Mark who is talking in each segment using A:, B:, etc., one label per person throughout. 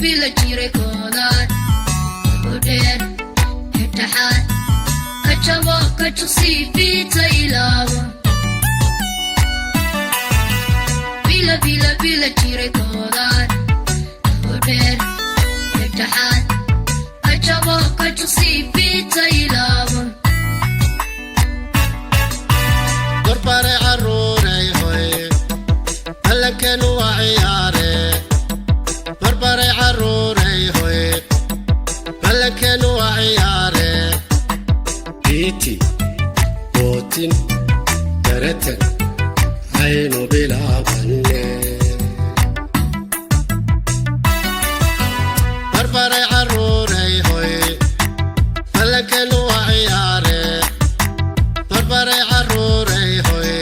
A: Bila jiray koodaan udheer dhexdhexaad ka jabo ka juqsii biita ilaabo. Bila bila bila jiray koodaan udheer dhexdhexaad ka jabo ka juqsii biita ilaabo.
B: Barbare caruuray hoy, ballankeenu waa ciyaare. Barbare caruuray hoy, ballankeenu waa ciyaare. Biiti bootin baratan aynu bilaabanne. Barbare caruuray hoy, ballankeenu waa ciyaare. Barbare caruuray hoy,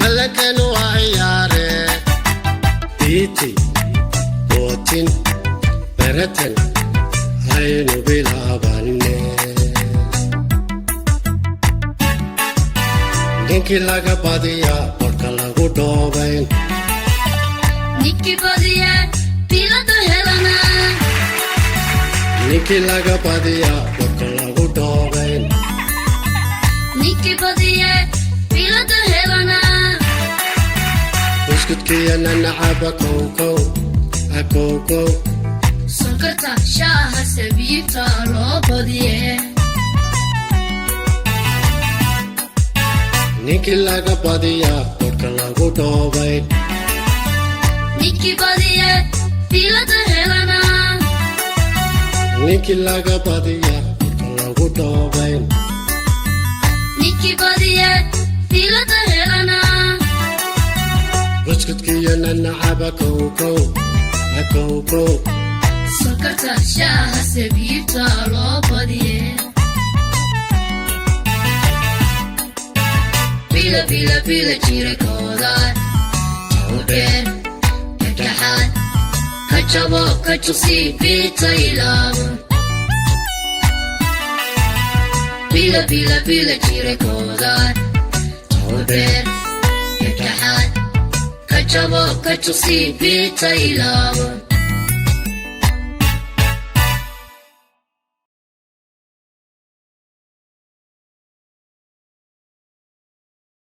B: ballankeenu waa ciyaare. Biiti bootin baratan aynu bilaabanne. Ninkii laga badiyaa borka lagu dhoobayn.
A: Ninkii badiya bilada helana.
B: Ninkii laga badiyaa borka lagu dhoobayn.
A: Ninkii badiya bilada helana.
B: Buskudkiyana nacaba kowkow akowkow.
A: Sonkorta shaaha sabiibta loo badiye.
B: Ninkii laga badiyaa borka lagu dhoobayn.
A: Ninkii badiya bilada helana.
B: Ninkii laga badiyaa borka lagu dhoobayn.
A: Ninkii badiya bilada helana.
B: Buskudkiyana nacaba kowkow akowkow.
A: Sonkorta shaaha sabiibta loo badiye. Bila bila bila jiray koodaan udheer dhexdhexaad ka jabo ka juqsii biita ilaabo. Bila bila bila jiray koodaan udheer dhexdhexaad ka jabo ka juqsii biita ilaabo.